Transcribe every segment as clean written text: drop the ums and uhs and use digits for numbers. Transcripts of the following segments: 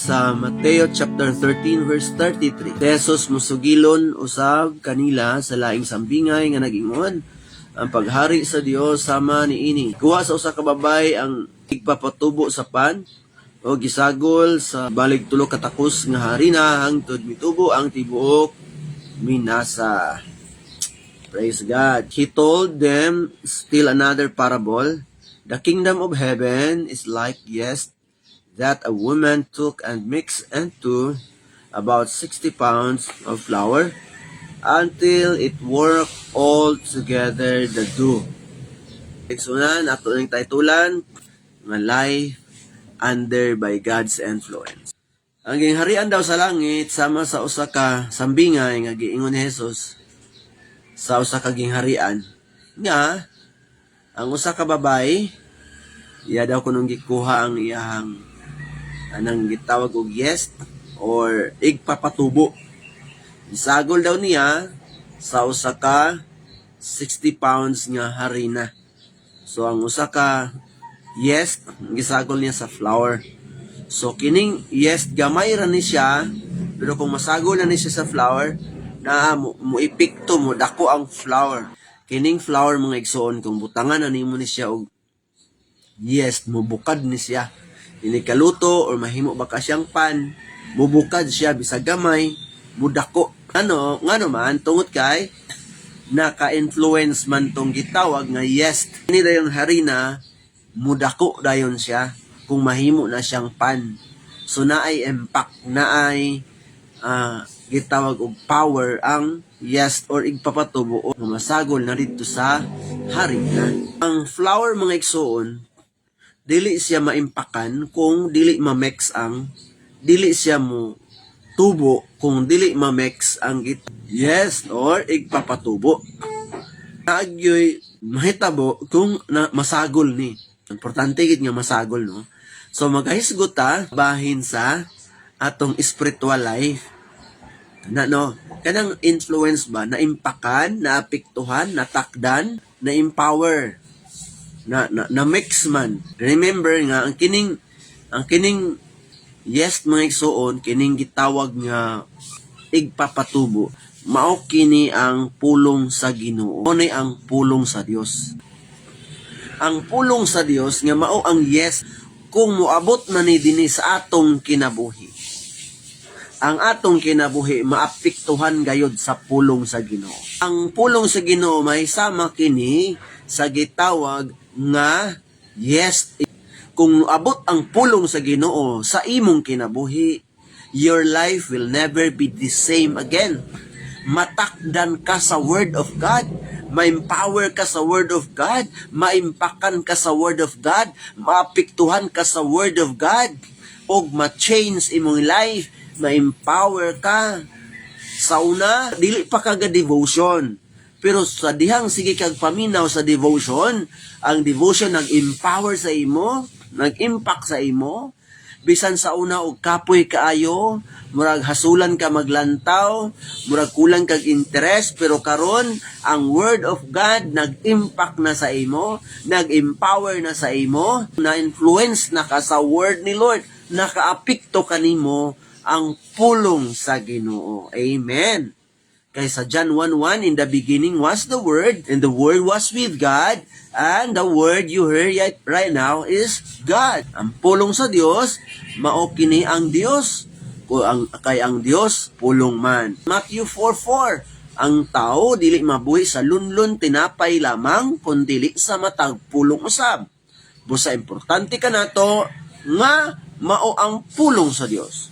Sa Mateo chapter 13 verse 33. Si Jesus musugilon usab kanila sa laing sambingay nga nagingon, "Ang paghari sa Dios sama niini. Kuha sa usa ka babay ang igpapatubo sa pan o gisagol sa balig tulo ka takos nga harina hangtod mitubo ang tibuok minasa." Praise God. He told them still another parable. "The kingdom of heaven is like yeast that a woman took and mixed into about 60 pounds of flour until it worked all together the dough." Igsunan, ato ning titulan nga "Life Under by God's Influence." Ang gingharian daw sa langit sama sa usa ka sambingay nga giingon ni Jesus sa usa ka gingharian nga ang usa ka babae, iya daw kunong gikuha ang iyahang anang gitawag og yeast or igpapatubo. Isagol daw niya sa usa ka 60 pounds nga harina. So ang usa ka yeast, gisagol niya sa flour. So kining yeast, gamay ra ni siya, pero kung masagol na ni siya sa flour, na mo epekto, mo dako ang flour. Kining flour, mga igsoon, kung butangan na nimo ni siya og yeast, mubukad ni siya. Ini kaluto or mahimo ba ka siyang pan, mubukad siya bisag gamay, mudako. Ano, ngano man? Tungod kay naka-influence man tong gitawag nga yeast. Ini dayong harina, mudako dayon siya kung mahimo na siyang pan. So naay impact, naay gitawag og power ang yeast or igpapatubo o masagol na dito sa harina. Ang flour, mga igsoon, dili siya maimpakan kung dili ma-mix ang, dili siya mo tubo kung dili ma-mix ang yeast or igpapatubo. Naagyoy mahitabo kung na, masagol ni. Importante gid nga masagol, no. So magahisgot ta bahin sa atong spiritual life. Na no, kanang influence ba, na impakan, naapektuhan, natakdan, na empower, na mix man. Remember nga ang kining yeast, mga igsuon, kining gitawag nga igpapatubo, mao kini ang pulong sa Ginoo. Mao ni ang pulong sa Dios. Ang pulong sa Dios nga mao ang yeast, kung moabot na ni dinhi sa atong kinabuhi, ang atong kinabuhi maapektuhan gayod sa pulong sa Ginoo. Ang pulong sa Ginoo may sama kini sa gitawag nga yeast. Kung abot ang pulong sa Ginoo sa imong kinabuhi, your life will never be the same again. Matakdan ka sa Word of God, ma-empower ka sa Word of God, maimpakan ka sa Word of God, maapektuhan ka sa Word of God, og ma-change imong life, ma-empower ka. Sa una, dili pa kaga devotion. Pero sa dihang sige kag paminaw sa devotion, ang devotion nag-empower sa imo, nag-impact sa imo. Bisan sa una og kapoy kaayo, murag hasulan ka maglantaw, murag kulang kag interest, pero karon ang Word of God nag-impact na sa imo, nag-empower na sa imo, na-influence na ka sa Word ni Lord, nakaapekto kanimo ang pulong sa Ginoo. Amen. Kay sa John 1:1, "In the beginning was the Word, and the Word was with God, and the Word you hear yet right now is God." Ang pulong sa Dios, mao kini ang Dios. Ko ang kay ang Dios pulong man. Matthew 4:4, "Ang tao dili mabuhi sa lunlun tinapay lamang, kundi sa matag pulong usab." Busa importante kanato nga mao ang pulong sa Dios.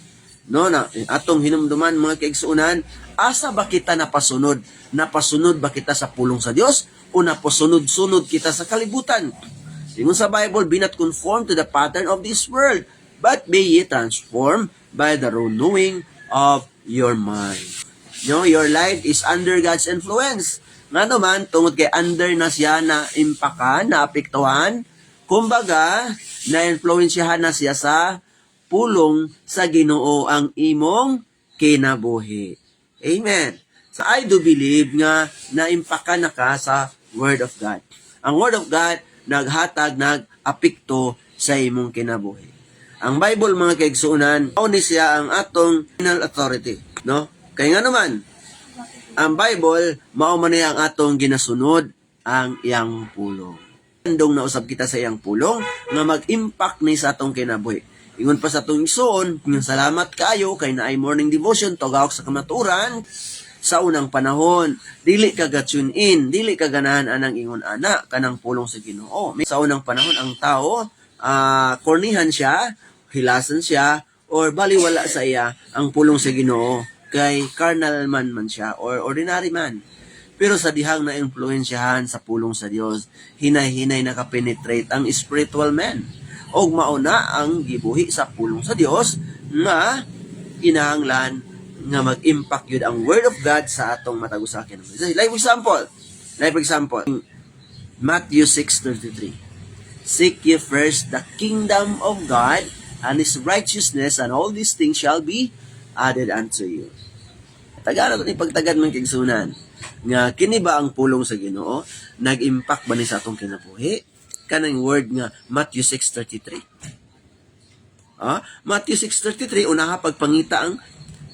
No na atong hinumduman, mga kaigsuonan, asa ba kita napasunod? Napasunod ba kita sa pulong sa Dios o napasunod-sunod kita sa kalibutan? Ingon sa Bible, "Be not conformed to the pattern of this world, but be ye transformed by the renewing of your mind." No, your life is under God's influence. Nga naman, tungod kay under na siya na impakan, na apektuhan, kumbaga, na-influensyahan na siya sa pulong sa Ginoo ang imong kinabuhi. Amen. So I do believe nga naimpakan na ka sa Word of God. Ang Word of God naghatag, nag-apekto sa imong kinabuhi. Ang Bible, mga kaigsuonan, mao ni siya ang atong final authority, no? Kay nga naman, ang Bible mao man ni ang atong ginasunod, ang iyang pulong. Andong na usab kita sa iyang pulong nga mag-impact ni sa atong kinabuhi. Ingon pa sa atong igsoon, nga salamat kaayo kay naay morning devotion tugawok sa kamatuoran. Sa unang panahon, dili ka ga tune in, dili ka ganahan anang ingon ana kanang pulong sa Ginoo. Sa unang panahon, ang tao kornihan siya, hilasan siya or baliwala sa iya ang pulong sa Ginoo kay carnal man man siya or ordinary man. Pero sa dihang na influensyahan sa pulong sa Dios, hinay-hinay nakapenetrate ang spiritual man. Og mauna ang gibuhi sa pulong sa Dios nga kinahanglan nga mag-impact yun ang word of God sa atong matag usa. Like example, Matthew 6:33. "Seek ye first the kingdom of God and His righteousness, and all these things shall be added unto you." Tagalan ni pagtagad man, kaigsuonan, nga kini ba ang pulong sa Ginoo? Nag-impact ba ni sa atong kinabuhi? Kanang word nga Matthew 6:33. Matthew 6:33, unaha pagpangita ang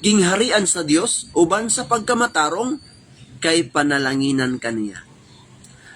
gingharian sa Dios uban sa pagkamatarong, kay panalanginan kaniya.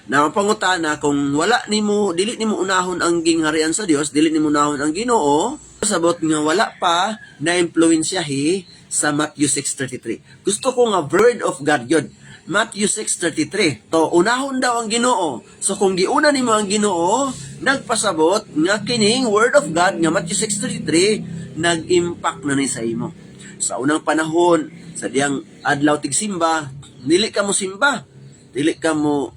Na ang pangutana, kung wala nimo, dili nimo unahon ang gingharian sa Dios, dili nimo unahon ang Ginoo, sabot nga wala pa na impluwensyahi sa Matthew 6:33. Gusto ko nga word of God yun. Matthew 6:33. To unahon daw ang Ginoo. So kung giuna nimo ang Ginoo, nagpasabot nga kining word of God nga Matthew 6:33 nag-impact na ni sa imo. Sa unang panahon, sa diyang adlaw tigsimba, dili ka mo simba. Dili ka mo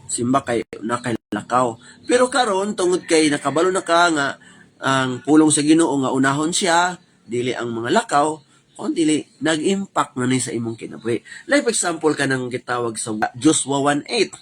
simba kay na kay lakaw. Pero karon, tungod kay nakabalo na ka nga ang pulong sa Ginoo nga unahon siya, dili ang mga lakaw, kung dili nag-impact na ni sa imong kinabuhi. Like example kanang gitawag sa Joshua 1:8.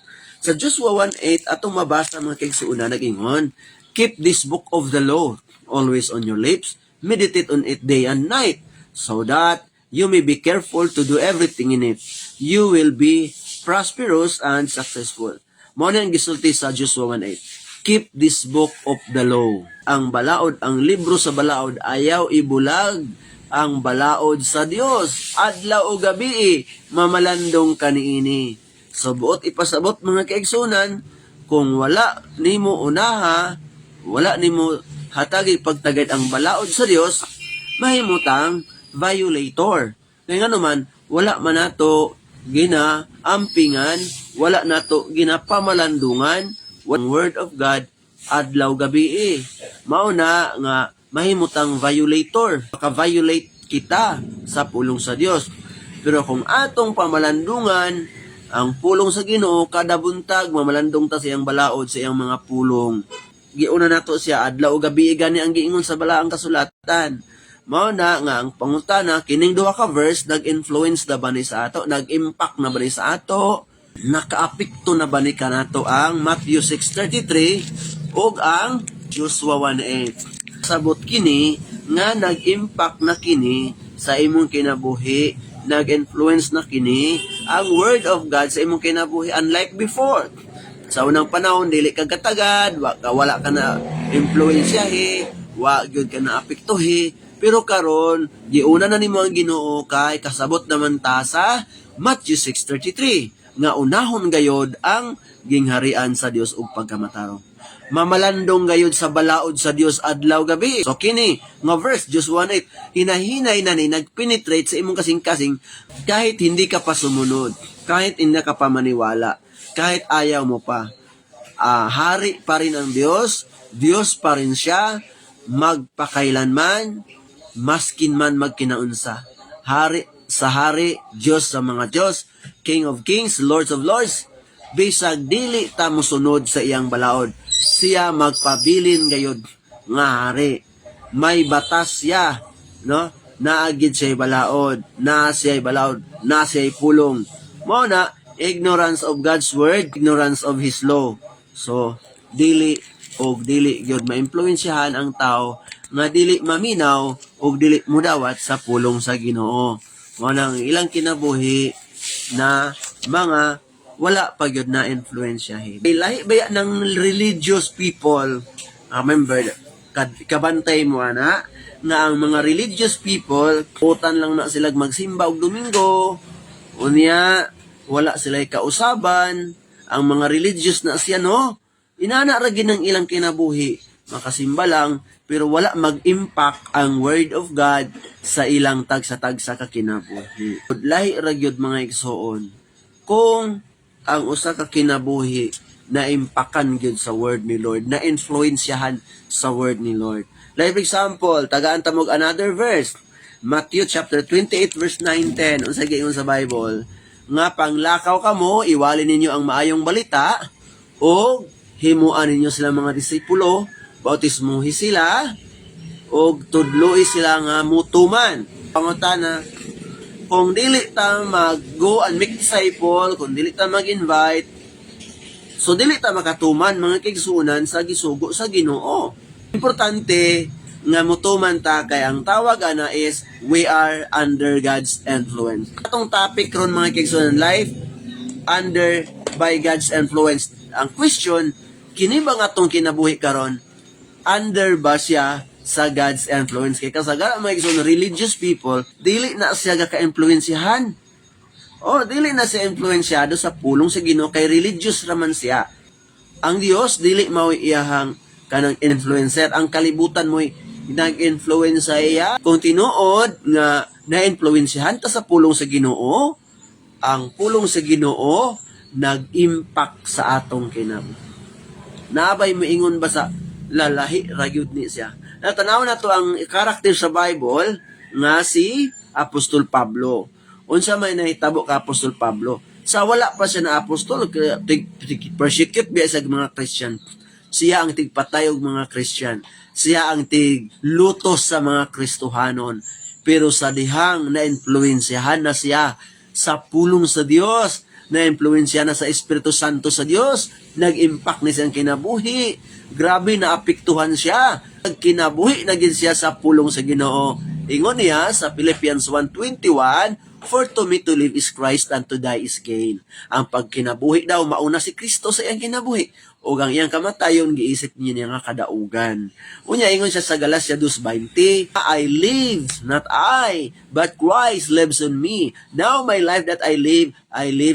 Sa Joshua 1:8 atong mabasa, mga kaigsuonan, nag-ingon, "Keep this book of the law always on your lips, meditate on it day and night, so that you may be careful to do everything in it. You will be prosperous and successful." Mao na ang gisulti sa Joshua 1:8. "Keep this book of the law." Ang balaod, ang libro sa balaod, ayaw ibulag ang balaod sa Dios. Adlaw o gabi, mamalandong kaniini. So buot ipasabot, mga kaigsuonan, kung wala nimo unaha, wala nimo hatagi pagtagad ang balaod sa Dios, mahimutang violator. Kaya nga naman, wala man nato gina ampingan, wala nato ginapamalandungan ang word of God adlaw gabi eh. Mao na nga mahimutang violator. Maka-violate kita sa pulong sa Dios. Pero kung atong pamalandungan ang pulong sa Ginoo kada buntag, mamalandong ta sa iyang balaod, sa iyang mga pulong. Giuna nato siya adlaw o gabi, gani ang giingon sa balaang kasulatan. Mao na nga ang pangutana, kining duha ka verse, nag-influence na ba ni sa ato, nag-impact na ba ni sa ato, nakaapekto na ba ni kanato ang Matthew 6:33 ug ang Joshua 1:8? Sabot kini nga nag-impact na kini sa imong kinabuhi, nag-influence na kini ang word of God sa imong kinabuhi unlike before. Sa unang panahon, dili ka katagad, wala ka na influensyahi, wa gyud ka na apektuhi, pero karon giuna na nimo ang Ginoo kay kasabot naman ta sa Matthew 6:33 nga unahon gayod ang gingharian sa Dios ug pagkamatarong. Mamalandong gayod sa balaod sa Dios adlaw gabi. So kini nga verse Joshua 1:8, hinahinay na ni nagpenetrate sa imong kasing-kasing kahit hindi ka pa sumunod, kahit hindi ka pa maniwala, kahit ayaw mo pa. Hari pa rin ang Dios, Dios pa rin siya magpakailanman, maskin man magkinaunsa. Hari sa hari, Diyos sa mga Diyos, King of Kings, Lords of Lords, bisag dili ta mosunod sa iyang balaod, siya magpabilin gayod nga hari. May batas siya, no? Naagid siya balaod, na siya balaod, na siya pulong. Mao na, ignorance of God's word, ignorance of His law. So, dili og dili gyud maimpluwensyahan ang tao nga dili maminaw og dili mudawat sa pulong sa Ginoo. Mao nang ilang kinabuhi na mga wala pa gyud na influensyahin. Lahi ba ng religious people? Remember, Kabantay mo ana nga ang mga religious people, utan lang na sila magsimba og Domingo. Unya wala sila kausaban. Ang mga religious na siya, no, inana ra gid ang ilang kinabuhi, makasimba lang, pero wala mag-impact ang word of God sa ilang tagsa-tagsa ka kinabuhi. Lahi ra gyud, mga igsoon, kung ang usa ka kinabuhi na impakan gyud sa word ni Lord, na influensyahan sa word ni Lord. Like for example, tagaan ta mog another verse. Matthew chapter 28 verse 9 10. Unsa giingon sa Bible? Nga panglakaw kamo, iwali ninyo ang maayong balita o himuan ninyo sila mga disipulo, bautismuhi sila og tudloi sila nga mutuman. Pangutana, kung dili ta mag go and make disciple, kung dili ta mag-invite, so dili ta makatuman, mga kaigsuonan, sa gisugo sa Ginoo. Importante nga mutuman ta kay ang tawag ana is we are under God's influence. Atong topic ron, mga kaigsuonan, life under by God's influence. Ang question, kini ba nga atong kinabuhi karon, under ba siya sa God's influence? Kay kasagaran, mga igsoon, religious people, dili na siya ka-influensyahan. Oh, dili na siya influensyado sa pulong sa Ginoo kay religious raman siya. Ang Dios dili mao iyahang kanang influencer. Ang kalibutan mo'y nag-influence sa iya. Kung tinuod nga na-influensyahan ta sa pulong sa Ginoo, ang pulong sa Ginoo nag-impact sa atong kinabuhi. Naabay moingon ba sa lalahi ra gyud ni siya. Natanaw na to ang karakter sa Bible nga si Apostol Pablo. Unsa may nahitabo ka Apostol Pablo? Sa wala pa siya na apostol, tig persecute biya sa mga Christian. Siya ang tigpatay og mga Christian. Siya ang tiglutos sa mga Kristohanon. Pero sa dihang na-influensyahan na siya sa pulong sa Dios, na-influensya na sa Espiritu Santo sa Dios, nag-impact ni siyang kinabuhi. Grabe na apektuhan siya. Nagkinabuhi na gid siya sa pulong sa Ginoo. Ingon niya sa Philippians 1:21, "For to me to live is Christ and to die is gain." Ang pagkinabuhi daw, mauna si Kristo sa iyang kinabuhi. O ang iyang kamatayon, giisip niya niya nga kadaugan. Unya, ingon siya sa Galatia 2:20, "I live, not I, but Christ lives on me. Now my life that I live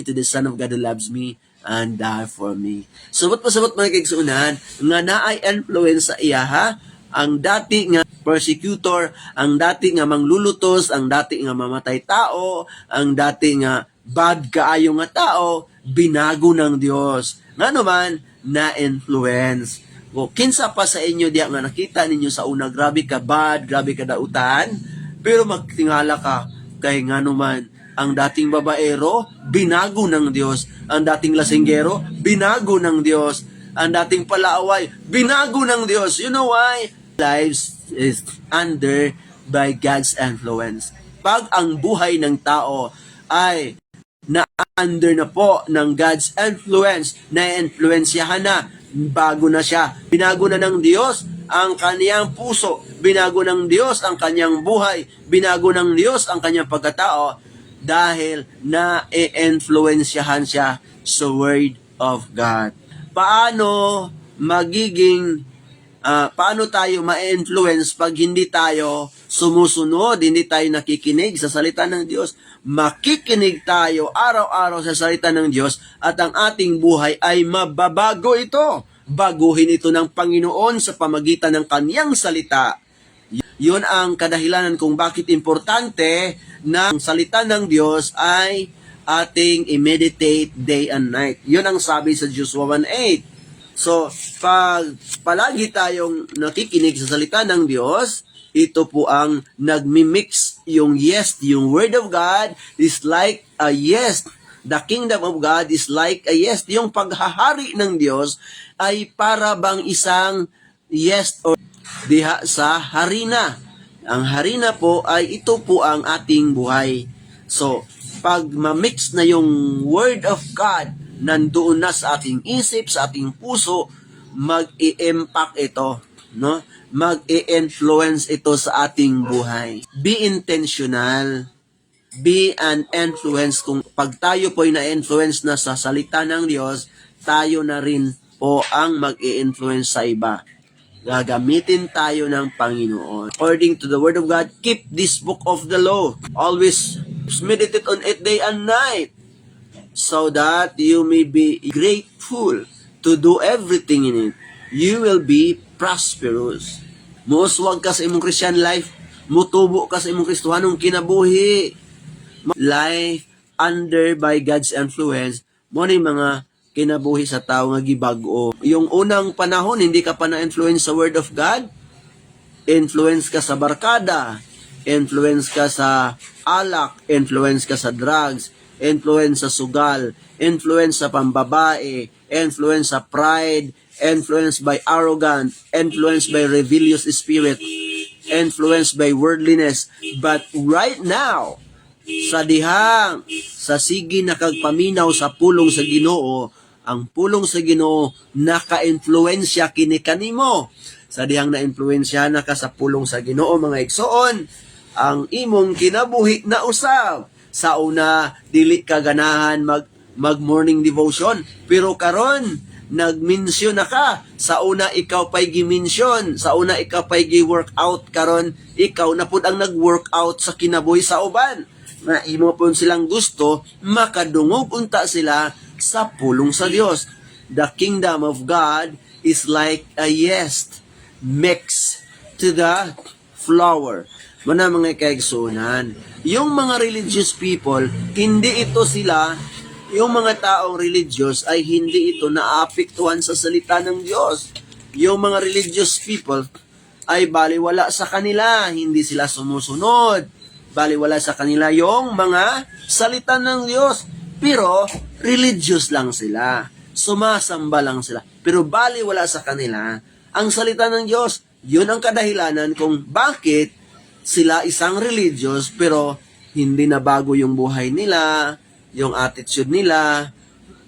to the Son of God who loves me and die for me." Subot pasabot, mga kaigsuonan, nga naay influence sa iya ha, ang dati nga persecutor, ang dati nga manglulutos, ang dati nga mamatay tao, ang dati nga bad kaayo nga tao, binago ng Dios. Nga naman, na-influence. O, kinsa pa sa inyo diya nga nakita ninyo sa una, grabe ka bad, grabe ka dautan, pero magtingala ka kay nga naman, ang dating babaero, binago ng Diyos. Ang dating lasinggero, binago ng Diyos. Ang dating palaaway, binago ng Diyos. You know why? Lives is under by God's influence. Pag ang buhay ng tao ay na under na po ng God's influence, na-influensyahan na, bago na siya. Binago na ng Diyos ang kaniyang puso, binago ng Diyos ang kanyang buhay, binago ng Diyos ang kanyang pagkatao dahil na-influensyahan siya sa Word of God. Paano tayo ma-influence pag hindi tayo sumusunod, hindi tayo nakikinig sa salita ng Diyos? Makikinig tayo araw-araw sa salita ng Diyos at ang ating buhay ay mababago ito. Baguhin ito ng Panginoon sa pamagitan ng kaniyang salita. Yun ang kadahilanan kung bakit importante na ang salita ng Diyos ay ating i-meditate day and night. Yun ang sabi sa Joshua 1:8. So, pag palagi tayong nakikinig sa salita ng Diyos, ito po ang nagmi-mix yung yeast, yung Word of God is like a yeast. The kingdom of God is like a yeast. Yung paghahari ng Diyos ay para bang isang yeast or diha sa harina. Ang harina po ay ito po ang ating buhay. So, pag ma-mix na yung Word of God, nandoon na sa ating isip, sa ating puso, mag-i-impact ito, no? Mag-i-influence ito sa ating buhay. Be intentional. Be an influence. Kung pag tayo po'y na-influence na sa salita ng Diyos, tayo na rin po ang mag-i-influence sa iba. Gagamitin tayo ng Panginoon. According to the Word of God, keep this book of the law. Always meditate on it day and night so that you may be grateful to do everything in it. You will be prosperous. Muuswag ka sa imong Christian life, mutubo ka sa imong Kristohanong kinabuhi. Life under by God's influence, mao ni mga kinabuhi sa tao nga gibag-o. Yung unang panahon, hindi ka pa na-influence sa Word of God, influence ka sa barkada, influence ka sa alak, influence ka sa drugs, influence sa sugal, influence sa pambabae, influence sa pride, influence by arrogant, influence by rebellious spirit, influence by worldliness. But right now, sa dihang sa sige na kag paminaw sa pulong sa Ginoo, ang pulong sa Ginoo naka-influensya kini kanimo. Sa dihang na-influensya na ka sa pulong sa Ginoo, mga igsoon, ang imong kinabuhi na usab. Sa una, dili ka ganahan mag morning devotion, pero karon nagminsyon na ka. Sa una, ikaw pa'y giminsyon. Sa una, ikaw pa'y gi-workout. Karon, ikaw na pud ang nag-workout sa kinabuhi sa uban. Na imo pud silang gusto, makadungog unta sila sa pulong sa Dios. The kingdom of God is like a yeast mixed to the flour. Mao na, mga kaigsunan. Yung mga religious people, hindi ito sila, yung mga taong religious ay hindi ito naapektuhan sa salita ng Diyos. Yung mga religious people ay baliwala sa kanila, hindi sila sumusunod. Baliwala sa kanila yung mga salita ng Diyos. Pero religious lang sila. Sumasamba lang sila. Pero baliwala sa kanila ang salita ng Diyos. Yun ang kadahilanan kung bakit sila isang religious pero hindi na bago yung buhay nila, yung attitude nila.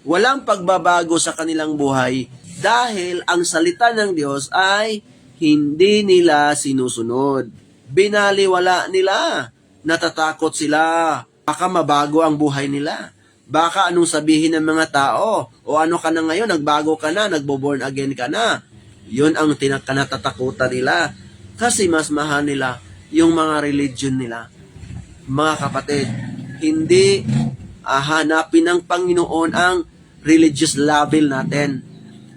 Walang pagbabago sa kanilang buhay dahil ang salita ng Diyos ay hindi nila sinusunod. Binaliwala nila. Natatakot sila. Baka mabago ang buhay nila. Baka anong sabihin ng mga tao? O ano ka na ngayon? Nagbago ka na, nagbo-born again ka na. Yun ang tinakanatatakutan nila. Kasi mas mahal nila yung mga religion nila. Mga kapatid, hindi hanapin ng Panginoon ang religious label natin,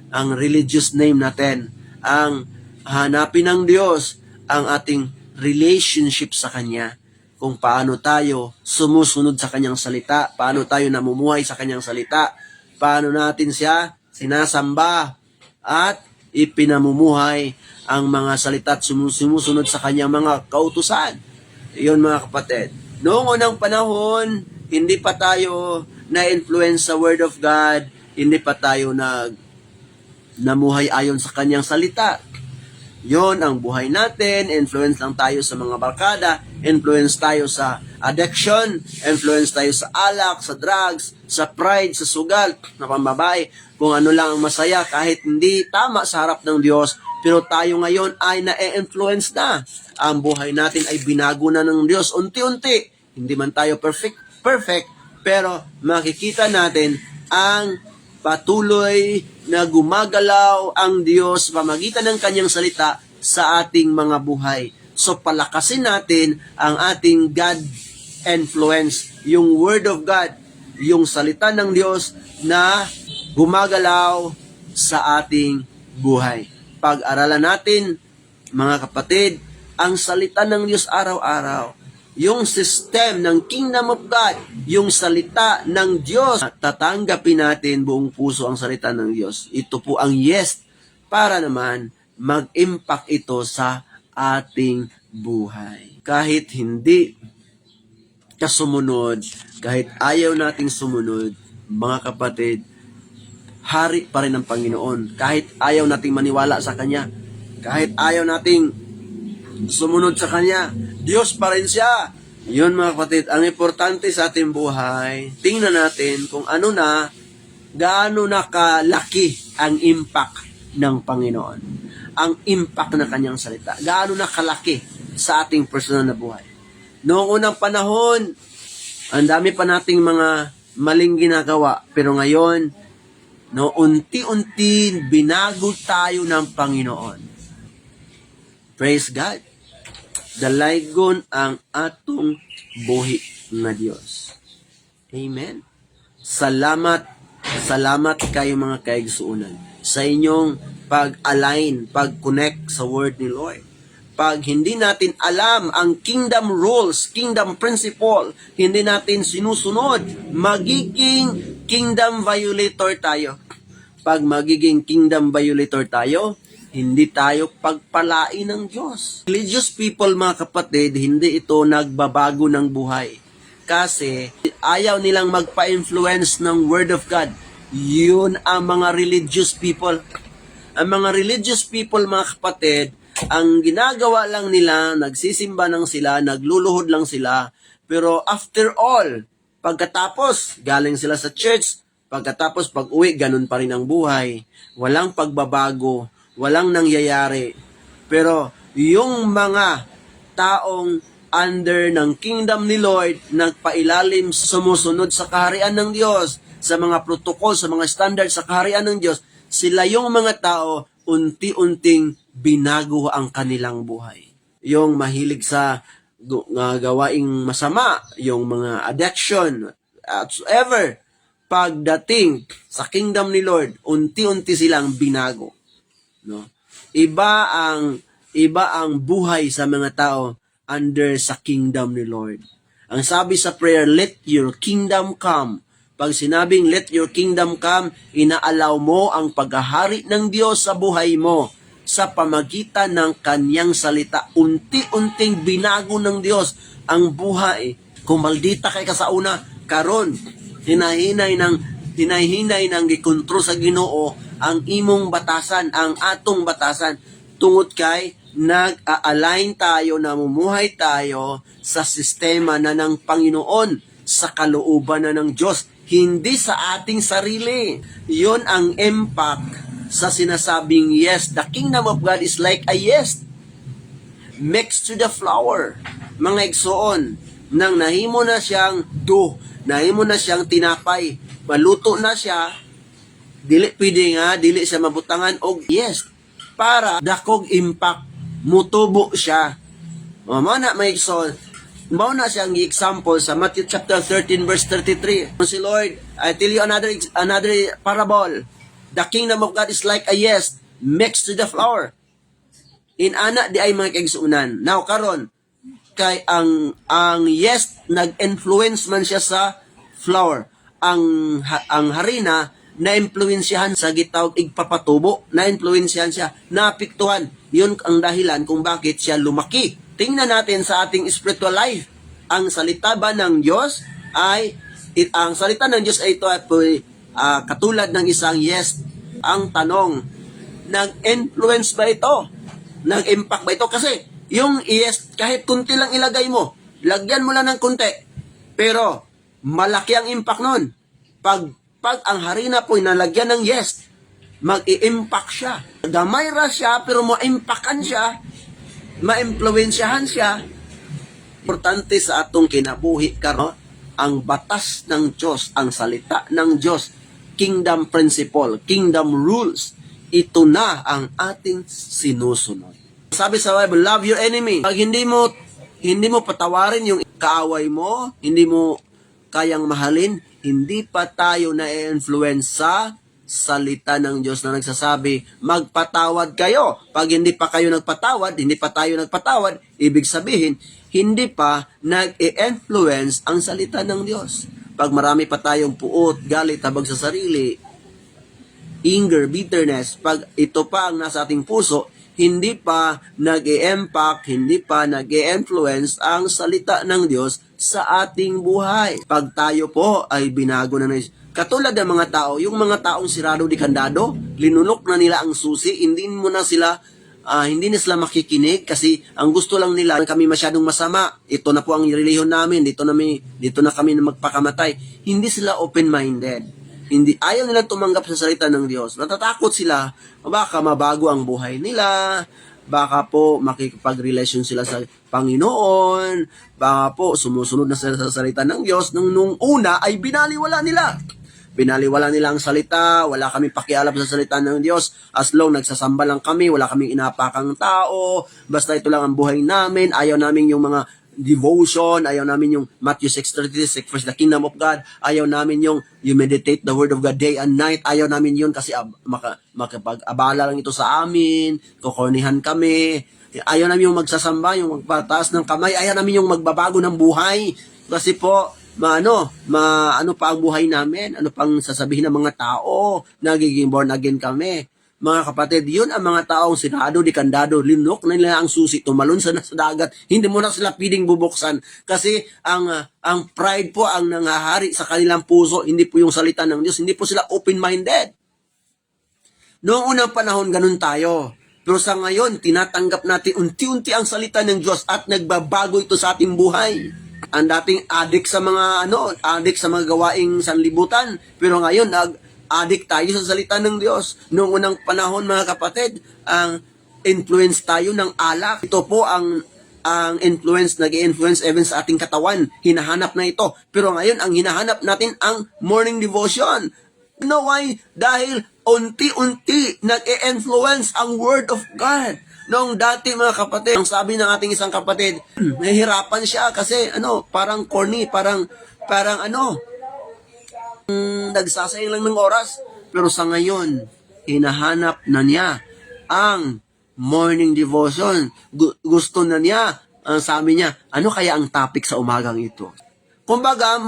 ang religious name natin. Ang hanapin ng Diyos ang ating relationship sa Kanya, kung paano tayo sumusunod sa Kanyang salita, paano tayo namumuhay sa Kanyang salita, paano natin siya sinasamba at ipinamumuhay ang mga salita at sumusunod sa Kanyang mga kautusan. Iyon, mga kapatid. Noong unang panahon, hindi pa tayo na-influence sa Word of God, hindi pa tayo namuhay ayon sa Kanyang salita. Yon ang buhay natin, influence lang tayo sa mga barkada, influence tayo sa addiction, influence tayo sa alak, sa drugs, sa pride, sa sugal, na pambabae, kung ano lang ang masaya kahit hindi tama sa harap ng Diyos. Pero tayo ngayon ay na-influence na. Ang buhay natin ay binago na ng Diyos unti-unti. Hindi man tayo perfect, perfect, pero makikita natin ang patuloy na gumagalaw ang Diyos pamagitan ng Kanyang salita sa ating mga buhay. So palakasin natin ang ating God influence, yung Word of God, yung salita ng Diyos na gumagalaw sa ating buhay. Pag-aralan natin, mga kapatid, ang salita ng Diyos araw-araw, yung system ng Kingdom of God, yung salita ng Diyos. Tatanggapin natin buong puso ang salita ng Diyos. Ito po ang yes para naman mag-impact ito sa ating buhay. Kahit hindi ka sumunod, kahit ayaw nating sumunod, mga kapatid, hari pa rin ang Panginoon. Kahit ayaw nating maniwala sa Kanya, kahit ayaw nating sumunod sa Kanya, Diyos pa rin siya. Yun, mga kapatid, ang importante sa ating buhay, tingnan natin kung ano na, gaano na kalaki ang impact ng Panginoon. Ang impact ng Kanyang salita. Gaano na kalaki sa ating personal na buhay. Noong unang panahon, ang dami pa nating mga maling ginagawa. Pero ngayon, no, unti-unti binago tayo ng Panginoon. Praise God. Dalaygon ang atong buhi nga Dios. Amen. Salamat, salamat kayo, mga kaigsuunan, sa inyong pag-align, pag-connect sa word ni Lord. Pag hindi natin alam ang kingdom rules, kingdom principle, hindi natin sinusunod, magiging kingdom violator tayo. Pag magiging kingdom violator tayo, hindi tayo pagpalain ng Diyos. Religious people, mga kapatid, hindi ito nagbabago ng buhay. Kasi ayaw nilang magpa-influence ng Word of God. Yun ang mga religious people. Ang mga religious people, mga kapatid, ang ginagawa lang nila, nagsisimba lang sila, nagluluhod lang sila. Pero after all, pagkatapos, galing sila sa church, pagkatapos pag uwi, ganun pa rin ang buhay. Walang pagbabago, walang nangyayari. Pero yung mga taong under ng kingdom ni Lord, nagpailalim, sumusunod sa kaharian ng Diyos, sa mga protocol, sa mga standards sa kaharian ng Diyos, sila yung mga tao, unti-unting binago ang kanilang buhay. Yung mahilig sa nga gawaing masama, yung mga addiction, whatsoever, pagdating sa kingdom ni Lord, unti-unti silang binago. No? Iba ang buhay sa mga tao under sa kingdom ni Lord. Ang sabi sa prayer, "Let your kingdom come." Pag sinabing "Let your kingdom come," ina-allow mo ang paghahari ng Diyos sa buhay mo sa pamagitan ng kanyang salita. Unti-unting binago ng Diyos ang buhay. Kung maldita kay ka sa una, karon hinahinay ng gikontrol sa Ginoo ang imong batasan, ang atong batasan, tungod kay nag-a-align tayo, namumuhay tayo sa sistema na ng Panginoon, sa kalooban na ng Diyos, hindi sa ating sarili. Yon ang impact sa sinasabing yes. The kingdom of God is like a yeast mixed to the flour. Mga igsoon, nang nahimo na siyang dough, nahimo na siyang tinapay, maluto na siya, dili pwede nga dili siya mabutangan og yeast para dakog impact, mutubo siya. O, mao na, mga igsoon, mao na siyang example sa Matthew chapter 13 verse 33. Si Lord, "I tell you another parable. The kingdom of God is like a yeast mixed to the flour." Inana di ay, mga kaigsuonan. Now karon kay ang yeast, nag-influence man siya sa flour. Ang harina, na-influensyahan sa gitawag igpapatubo, na-influensyahan siya, naapektuhan. Yun ang dahilan kung bakit siya lumaki. Tingnan natin sa ating spiritual life. Ang salita ng Diyos ay ito ay katulad ng isang yeast. Ang tanong, nag-influence ba ito? Nag-impact ba ito? Kasi yung yeast, kahit kunti lang ilagay mo, lagyan mo lang ng kunti, pero malaki ang impact nun. Pag ang harina po nalagyan ng yeast, mag-i-impact siya. Gamay ra siya, pero ma-impactan siya, ma-influensyahan siya. Importante sa atong kinabuhi karon ang batas ng Diyos, ang salita ng Diyos, kingdom principle, kingdom rules. Ito na ang ating sinusunod. Sabi sa Bible, "Love your enemy." Pag hindi mo patawarin yung kaaway mo, hindi mo kayang mahalin, hindi pa tayo na-influence sa salita ng Diyos na nagsasabi, "Magpatawad kayo." Pag hindi pa kayo nagpatawad, hindi pa tayo nagpatawad, ibig sabihin, hindi pa nag-i-influence ang salita ng Diyos. Pag marami pa tayong puot, galit, habag sa sarili, anger, bitterness, pag ito pa ang nasa ating puso, hindi pa nag-i-impact, hindi pa nag-i-influence ang salita ng Diyos sa ating buhay. Pag tayo po ay binago na ng katulad ng mga tao, yung mga taong sirado de kandado, linunok na nila ang susi, hindi na sila makikinig kasi ang gusto lang nila, "Kami masyadong masama. Ito na po ang relihiyon namin, dito na kami na magpakamatay." Hindi sila open-minded. Hindi, ayaw nilang tumanggap sa salita ng Diyos. Natatakot sila, baka mabago ang buhay nila, baka po makikipag-relation sila sa Panginoon, baka po sumusunod na sila sa salita ng Diyos nung una ay binaliwala nila. Binaliwala nila ang salita, wala kami pakialam sa salita ng Diyos. As long nagsasamba lang kami, wala kaming inapakang tao, basta ito lang ang buhay namin, ayaw namin yung mga devotion, ayaw namin yung Matthew 6:33, "Seek first the kingdom of God," ayaw namin yung you meditate the word of God day and night, ayaw namin yun kasi makapag-abala lang ito sa amin, kukornihan kami, ayaw namin yung magsasamba, yung magpataas ng kamay, ayaw namin yung magbabago ng buhay, kasi po, maano pa ang buhay namin, ano pang sasabihin ng mga tao, nagiging born again kami. Mga kapatid, yun ang mga taong sirado, di kandado, linok na nila ang susi, tumalon sa dagat, hindi mo na sila pwedeng bubuksan. Kasi ang pride po ang nanghahari sa kanilang puso, hindi po yung salita ng Diyos, hindi po sila open-minded. Noong unang panahon, ganun tayo. Pero sa ngayon, tinatanggap natin unti-unti ang salita ng Diyos at nagbabago ito sa ating buhay. Ang dating addict sa mga ano, addict sa mga gawaing sanlibutan, pero ngayon nag addict tayo sa salita ng Diyos. Noong unang panahon, mga kapatid, ang influence tayo ng alak. Ito po ang influence, nag-influence even sa ating katawan. Hinahanap na ito. Pero ngayon, ang hinahanap natin ang morning devotion. You know why? Dahil unti-unti nag-e-influence ang Word of God. Noong dati, mga kapatid, ang sabi ng ating isang kapatid, nahihirapan siya kasi ano, parang corny, parang ano, nagsasayang lang ng oras. Pero sa ngayon, hinahanap na niya ang morning devotion. Gusto na niya, ang sabi niya, "Ano kaya ang topic sa umagang ito?" Kumbaga,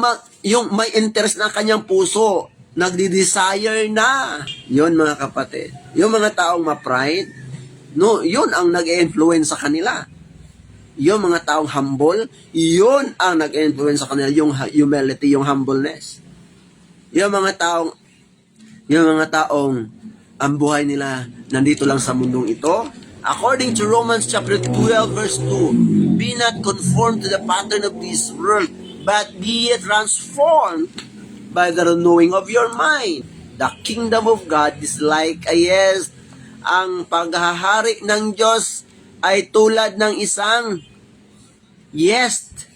yung may interest na kanyang puso, nagdi-desire na. Yun, mga kapatid. Yung mga taong ma-pride, no, yun ang nag-influence sa kanila. Yung mga taong humble, yun ang nag-influence sa kanila, yung humility, yung humbleness. Yung mga taong ang buhay nila nandito lang sa mundong ito. According to Romans chapter 12 verse 2, "Be not conformed to the pattern of this world, but be ye transformed by the renewing of your mind." The kingdom of God is like a yeast. Ang paghahari ng Diyos ay tulad ng isang yeast.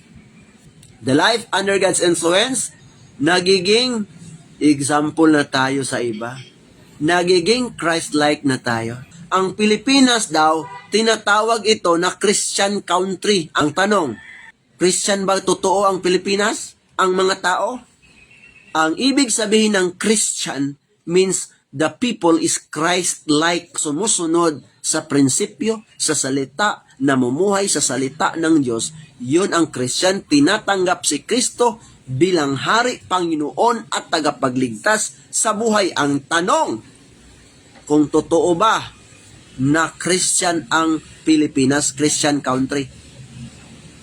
The life under God's influence, nagiging example na tayo sa iba. Nagiging Christ-like na tayo. Ang Pilipinas daw, tinatawag ito na Christian country. Ang tanong, Christian ba totoo ang Pilipinas? Ang mga tao? Ang ibig sabihin ng Christian means the people is Christ-like, sumusunod sa prinsipyo, sa salita, namumuhay sa salita ng Diyos. Yun ang Christian, tinatanggap si Kristo bilang hari, Panginoon at tagapagligtas sa buhay. Ang tanong, kung totoo ba na Christian ang Pilipinas, Christian country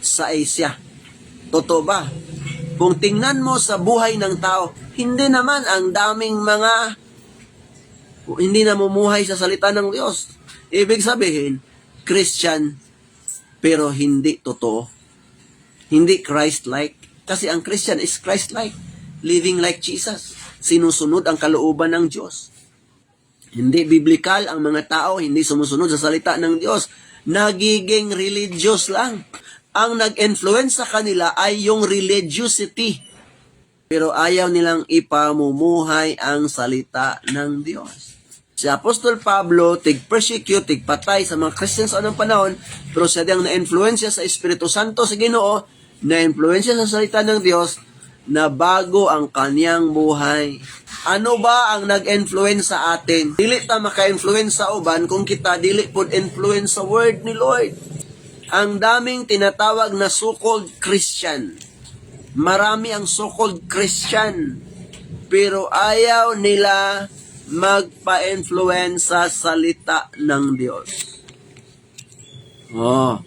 sa Asia? Totoo ba? Kung tingnan mo sa buhay ng tao, hindi naman, ang daming mga hindi namumuhay sa salita ng Diyos. Ibig sabihin, Christian pero hindi totoo. Hindi Christ-like. Kasi ang Christian is Christ-like. Living like Jesus. Sinusunod ang kalooban ng Diyos. Hindi biblical ang mga tao, hindi sumusunod sa salita ng Diyos. Nagiging religious lang. Ang nag-influence sa kanila ay yung religiosity. Pero ayaw nilang ipamumuhay ang salita ng Diyos. Si Apostol Pablo, tig-persecute, tig-patay sa mga Christians sa unang panahon, pero siya diyang na-influensya sa Espiritu Santo sa Ginoo, na-influensya sa salita ng Diyos, na bago ang kaniyang buhay. Ano ba ang nag-influence sa atin? Dili ta maka-influence sa uban kung kita dili pod influence sa word ni Lord. Ang daming tinatawag na so-called Christian. Marami ang so-called Christian. Pero ayaw nila magpa-influence sa salita ng Diyos. Oh.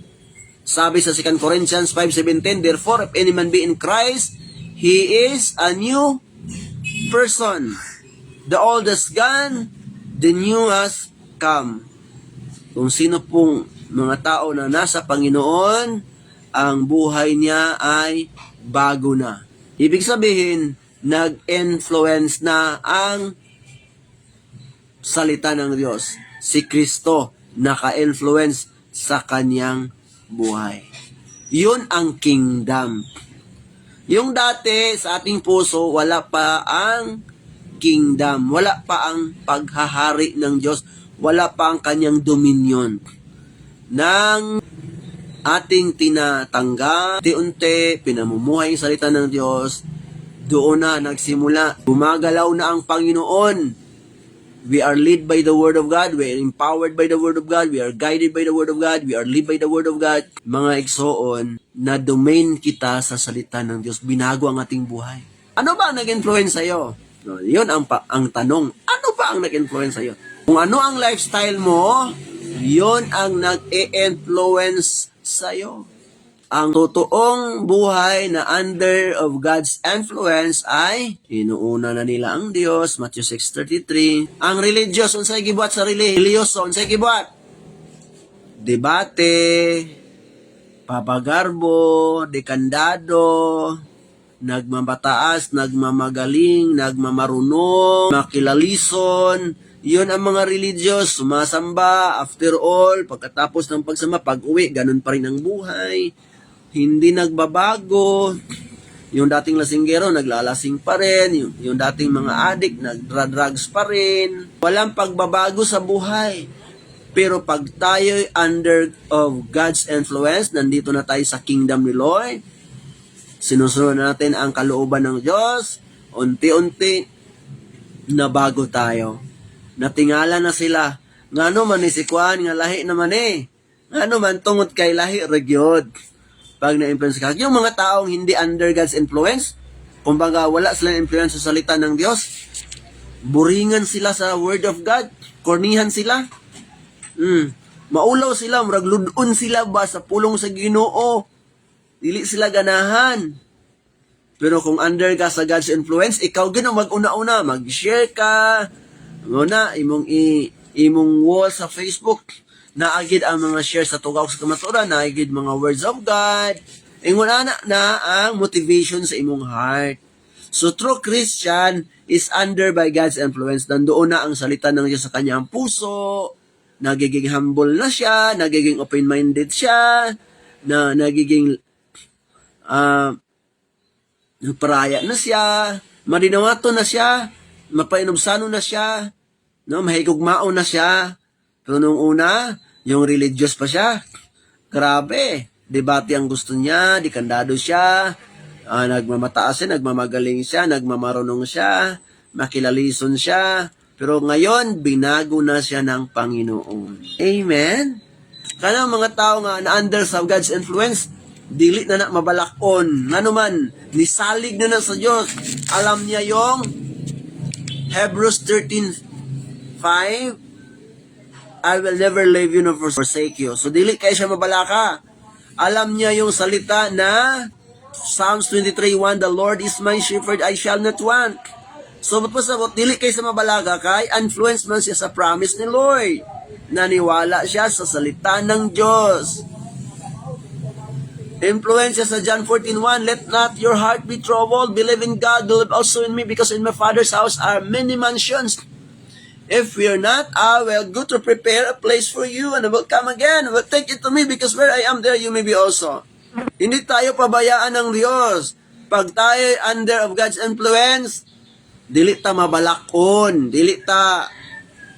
Sabi sa 2 Corinthians 5:17, "Therefore, if any man be in Christ, he is a new person. The old is gone, the new has come." Kung sino pong mga tao na nasa Panginoon, ang buhay niya ay bago na. Ibig sabihin, nag-influence na ang salita ng Diyos. Si Kristo naka-influence sa kanyang buhay. Yun ang kingdom. Yung dati sa ating puso, wala pa ang kingdom. Wala pa ang paghahari ng Diyos. Wala pa ang kanyang dominion. Nang ating tinatanggap, unti-unti, pinamumuhay ang salita ng Diyos, doon na nagsimula. Gumagalaw na ang Panginoon. We are led by the Word of God. We are empowered by the Word of God. We are guided by the Word of God. We are led by the Word of God. Mga igsoon, na domain kita sa salita ng Diyos. Binago ang ating buhay. Ano ba ang nag-influence sa'yo? No, yun ang tanong. Ano ba ang nag-influence sa'yo? Kung ano ang lifestyle mo, yun ang nag-i-influence sa'yo. Ang totoong buhay na under of God's influence ay inuuna na nila ang Diyos, Matthew 6:33. Ang religious, unsay gibuhat sa religyoso, unsay gibuhat? Debate, papagarbo, dekandado, nagmamataas, nagmamagaling, nagmamarunong, makilalison. Yun ang mga religious, sumasamba, after all, pagkatapos ng pagsamba, pag-uwi, ganun pa rin ang buhay. Hindi nagbabago. Yung dating lasinggero, naglalasing pa rin. Yung dating mga addict, nagdra-drugs pa rin. Walang pagbabago sa buhay. Pero pag tayo'y under of God's influence, nandito na tayo sa kingdom ni Lord, sinusunod natin ang kalooban ng Diyos, unti-unti, nabago tayo. Natingala na sila. Ngano man ni si Kwan, nga lahi naman eh. Ngano man tungod kay lahi ra gyud. Pag na-influence ka. Yung mga taong hindi under God's influence, kumbaga wala silang influence sa salita ng Diyos, buringan sila sa Word of God, kornihan sila. Maulaw sila, murag lud-on sila ba sa pulong sa Ginoo. Dili sila ganahan. Pero kung under ka sa God's influence, ikaw gyud ang mag-una-una, mag-share ka. Muna imong wall sa Facebook, naa gyud ang mga share sa Tugawok sa Kamatuoran, naa gyud mga words of God. Ingon ana na ang motivation sa imong heart. So true Christian is under by God's influence. Nandoon na ang salita ng Diyos sa kanyang puso. Nagiging humble na siya, nagiging open-minded siya, na nagiging nagparaya na siya, madinawato na siya, mapainubsano na siya, no, mahigugmao na siya. Pero nung una, yung religious pa siya, grabe, debate ang gusto niya, dikandado siya, nagmamataas siya, nagmamagaling siya, nagmamarunong siya, makilalison siya. Pero ngayon, binago na siya ng Panginoon. Amen? Kanang mga tao nga na under sa God's influence, dili na na mabalakon. Ngano man, nisalig na na sa Diyos. Alam niya yung Hebrews 13:5, "I will never leave you nor forsake you." So dili kay siya mabalaka. Alam niya yung salita na Psalms 23:1, "The Lord is my shepherd, I shall not want." So pasabot, dili kay sa mabalaka kay influence man siya sa promise ni Lord. Naniwala siya sa salita ng Diyos. Influence siya sa John 14:1, "Let not your heart be troubled. Believe in God, believe also in me, because in my Father's house are many mansions. If we are not, I will go to prepare a place for you and I will come again. I will take you to me because where I am, there you may be also." Hindi tayo pabayaan ng Diyos. Pag tayo under of God's influence, dili ta mabalakon, dili ta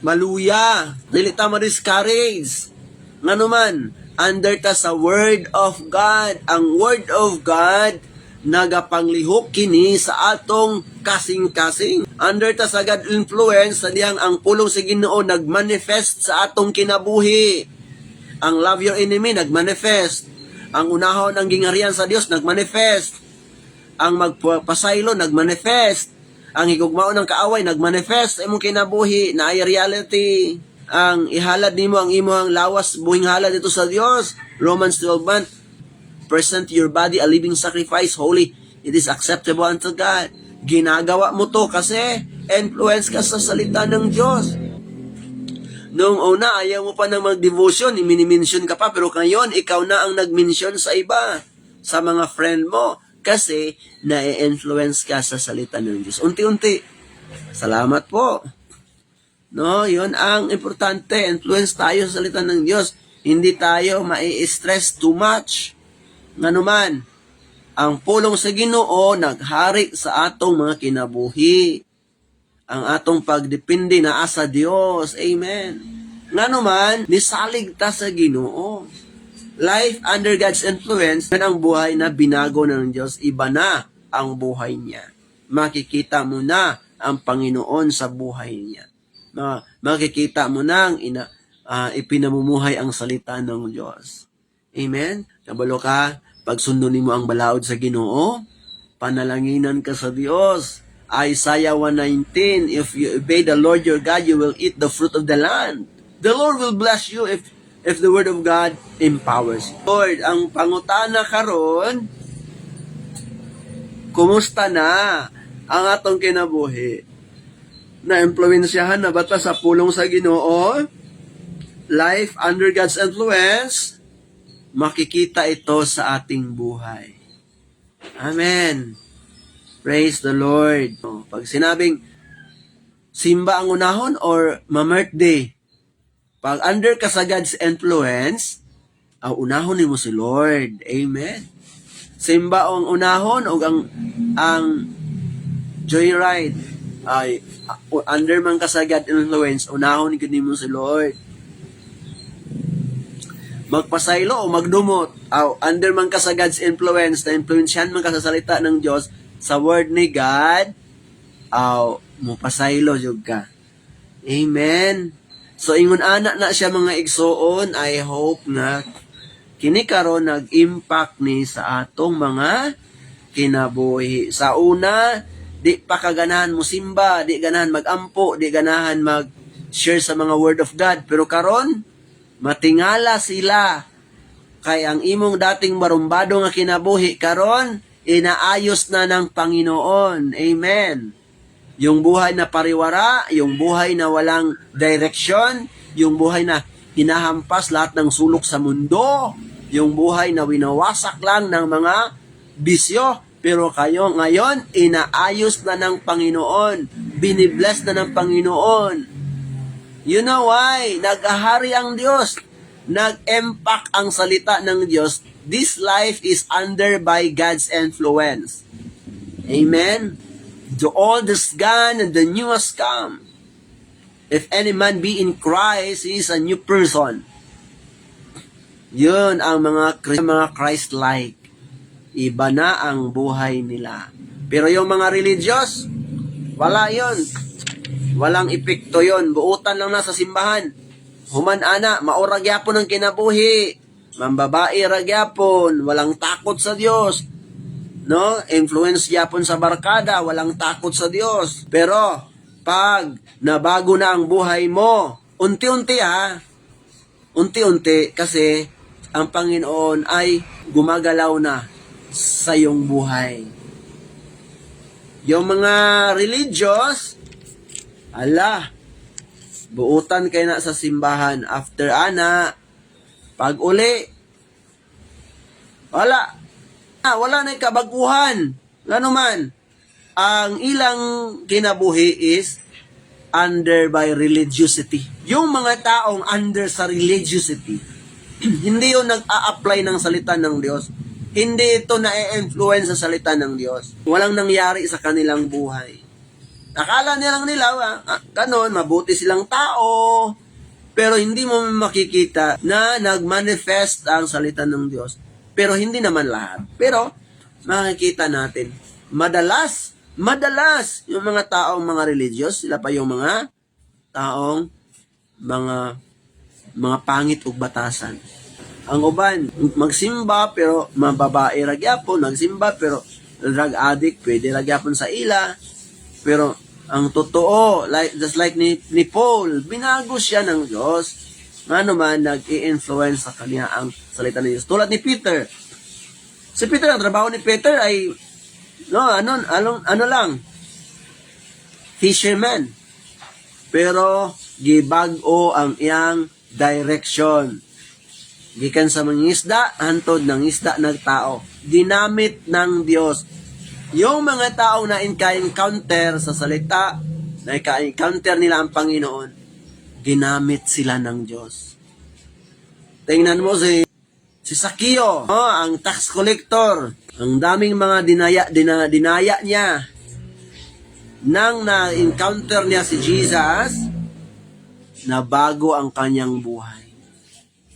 maluya, dili ta ma-discourage. Ngano man, under ta sa Word of God. Ang Word of God, nagapanglihok kini sa atong kasing-kasing. Under ta sa God influence, sa dihang ang pulong sa Ginoo nagmanifest sa atong kinabuhi. Ang love your enemy nagmanifest. Ang unahon ang gingharian sa Dios nagmanifest. Ang magpasaylo nagmanifest. Ang higugmaon ng kaaway nagmanifest sa imong kinabuhi na ay reality. Ang ihalad nimo ang imong lawas buhing halad dito sa Dios. Romans 12:1, "Present your body a living sacrifice, holy. It is acceptable unto God." Ginagawa mo to kasi influence ka sa salita ng Diyos. Noong una, ayaw mo pa nang mag-devotion, mini-mention ka pa, pero ngayon, ikaw na ang nag-mention sa iba, sa mga friend mo, kasi na-influence ka sa salita ng Diyos. Unti-unti. Salamat po. No, yun ang importante. Influence tayo sa salita ng Diyos. Hindi tayo mai-stress too much. Ngano man, ang pulong sa Ginoo naghari sa atong mga kinabuhi. Ang atong pagdepende naa sa Dios. Amen. Ngano man, nisalig ta sa Ginoo. Life under God's influence, yan ang buhay na binago ng Diyos. Iba na ang buhay niya. Makikita mo na ang Panginoon sa buhay niya. Makikita mo na ang ipinamumuhay ang salita ng Diyos. Amen? Kabalo ka, pag sundon nimo ang balaod sa Ginoo, panalanginan ka sa Dios. Isaiah 1:19, "If you obey the Lord your God, you will eat the fruit of the land." The Lord will bless you if the word of God empowers you. Lord, ang pangutana karon, kumusta na ang atong kinabuhi? Na-impluwensyahan na ba ta sa pulong sa Ginoo? Life under God's influence, makikita ito sa ating buhay. Amen. Praise the Lord. Pag sinabing simba ang unahon or ma-birthday, pag under ka sa God's influence, ang unahon nimo si Lord. Amen. Simba ang unahon o ang joyride ay under man ka sa God influence, unahon gyud nimo si Lord. Magpasaylo o magdumot, aw, under man ka sa God's influence, na influensyahan man ka sa salita ng Diyos, sa word ni God, aw, mupasaylo jud ka. Amen. So ingon ana na siya, mga igsoon. I hope nga kini karon nag-impact ni sa atong mga kinabuhi. Sa una, di pa ka ganahan mo simba, di ganahan magampo, di ganahan mag-share sa mga word of God. Pero karon, matingala sila kay ang imong dating marumbado nga kinabuhi karon inaayos na ng Panginoon. Amen. Yung buhay na pariwara, yung buhay na walang direction, yung buhay na hinahampas lahat ng sulok sa mundo, yung buhay na winawasak lang ng mga bisyo. Pero kayo ngayon, inaayos na ng Panginoon. Binibless na ng Panginoon. You know why? Nag-ahari ang Diyos. Nag-impact ang salita ng Diyos. This life is under by God's influence. Amen? The old is gone and the new has come. If any man be in Christ, he is a new person. Yun ang mga Christ-like. Iba na ang buhay nila. Pero yung mga religious, wala yun. Walang epekto yon. Buutan lang na sa simbahan. Human ana, mao ra gyapon ang kinabuhi. Mambabae ra gyapon, walang takot sa Dios. No? Influence gyapon sa barkada, walang takot sa Dios. Pero pag nabago na ang buhay mo, unti-unti ha, unti-unti kasi ang Panginoon ay gumagalaw na sa iyong buhay. Yung mga religious, ala, buutan kay na sa simbahan. After ana, pag uli, wala. Wala na kabaguhan. Ano man, ang ilang kinabuhi is under by religiosity. Yung mga taong under sa religiosity, hindi yun nag-a-apply ng salita ng Diyos. Hindi ito na-influence sa salita ng Diyos. Walang nangyari sa kanilang buhay. Akala nilang nila, ganon, mabuti silang tao. Pero hindi mo makikita na nag-manifest ang salita ng Diyos. Pero hindi naman lahat. Pero makikita natin, madalas, madalas, yung mga taong mga religious, sila pa yung mga taong mga pangit ug batasan. Ang uban, magsimba pero mababae ra gyapon, magsimba pero drug addict, pwede ra gyapon sa ila. Pero ang totoo, like just like ni Paul, binago siya ng Diyos. Ngano man, nag-i-influence sa kanya ang salita ng Diyos. Tulad ni Peter. Si Peter, ang trabaho ni Peter ay no, ano lang, fisherman. Pero gibag-o ang iyang direction. Gikan sa mangingisda, hantod nangisda nag tao. Ginamit ng Diyos. Yung mga tao na encounter sa salita, na encounter nila ang Panginoon, ginamit sila ng Diyos. Tingnan mo si Sakio, oh, ang tax collector. Ang daming mga dinaya niya. Nang na-encounter niya si Jesus, nabago ang kanyang buhay.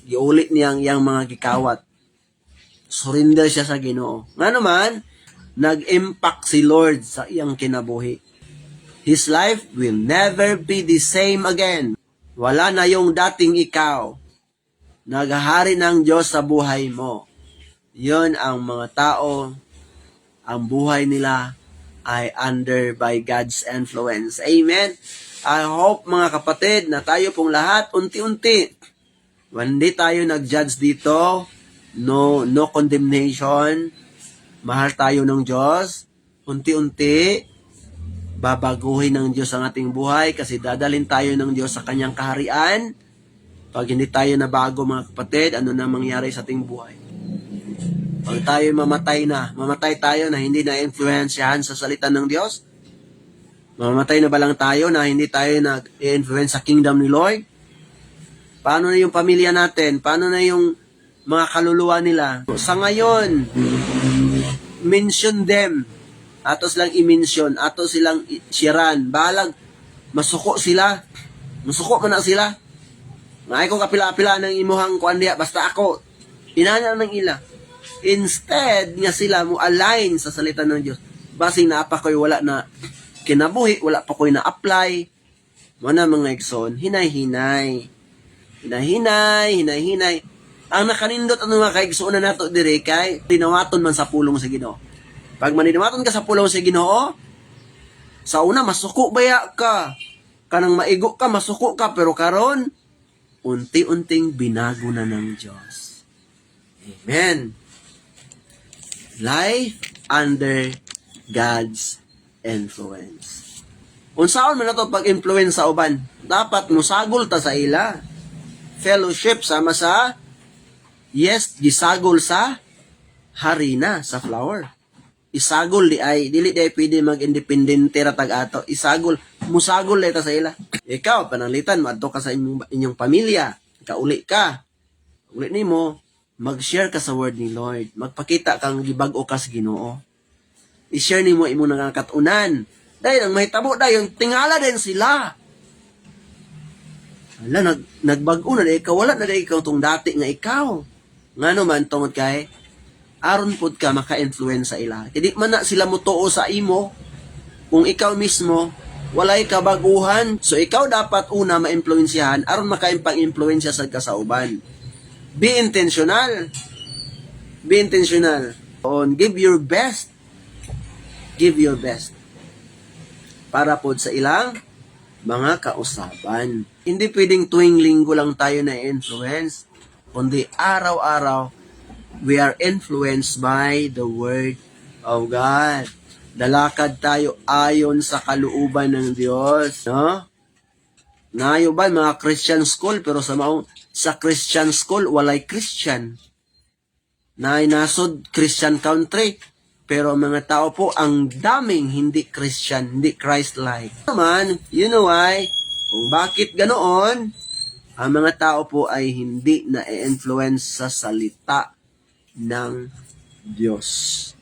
Giuli niya ang iyang mga gikawat. Surrender siya sa Ginoo. Nga naman, nag-impact si Lord sa iyang kinabuhi. His life will never be the same again. Wala na yung dating ikaw. Naghahari ng Diyos sa buhay mo. Yun ang mga tao, ang buhay nila ay under by God's influence. Amen. I hope, mga kapatid, na tayo pong lahat unti-unti. Hindi tayo nag-judge dito. No, no condemnation. Mahal tayo ng Diyos. Unti-unti, babaguhin ng Diyos ang ating buhay kasi dadalhin tayo ng Diyos sa kanyang kaharian. Pag hindi tayo nabago, mga kapatid, ano na mangyari sa ating buhay? Pag tayo mamatay na, mamatay tayo na hindi na-influensyahan sa salita ng Diyos? Mamatay na ba lang tayo na hindi tayo nag-influence sa kingdom ni Lord? Paano na yung pamilya natin? Paano na yung mga kaluluwa nila? Sa ngayon, mention them. Ato silang i-mention, ato silang i-sharean. Bahalag, masuko sila. Masuko man na sila. Nga ko kapila-pila ng imuhang kuan diha, basta ako. Inana ng ila. Instead nga sila mo align sa salita ng Diyos. Basing naa pa ko'y wala na kinabuhi, wala pa ko'y na-apply. Mao na, mga igsoon, hinay-hinay. Hinay-hinay, hinay-hinay. Ang nakanindot ano, mga kaigsoon na nato dire, kay tinawaton man sa pulong sa Ginoo. Pag maninawaton ka sa pulong sa Ginoo, sa una masuko baya ka. Kanang maigo ka, masuko ka, pero karon unti-unting binago na ng Diyos. Amen. Life under God's influence. Unsaon man nato pag-influence sa uban? Dapat musagol ta sa ila. Fellowship sama sa yeast, gisagol sa harina, sa flour. Isagol di ay, dili di ay pwede mag-independente ra tag ato. Isagol, musagol ta sa ila. Ikaw, pananglitan, maadto ka sa inyong pamilya, kauli ka. Uli nimo, mag-share ka sa word ni Lord. Magpakita kang gibag-o ka sa Ginoo. I-share nimo imo nakakatunan. Dahil ang mahitabo dayon, tingala din sila. Hala, nagbag-o na diay ikaw, wala na diay ikaw tong dati nga ikaw. Ngano man? Tungod kay aron pod ka maka-influence sa ila. Hindi man na sila motuo sa imo kung ikaw mismo walay kabaguhan. So ikaw dapat una ma-influensyahan aron makaimpang-influensya sad ka sa uban. Be intentional. Be intentional. On give your best. Give your best. Para pod sa ilang mga kausaban. Hindi pwedeng tuwing Linggo lang tayo na influence, kundi araw-araw we are influenced by the Word of God. Dalakad tayo ayon sa kalooban ng Diyos, no? Nayo ba mga Christian school, pero sa maong sa Christian school walay Christian? Naay nasod Christian country, pero ang mga tao po ang daming hindi Christian, hindi Christ-like. Naman, you know why? Kung bakit ganoon, ang mga tao po ay hindi na-influence sa salita ng Diyos.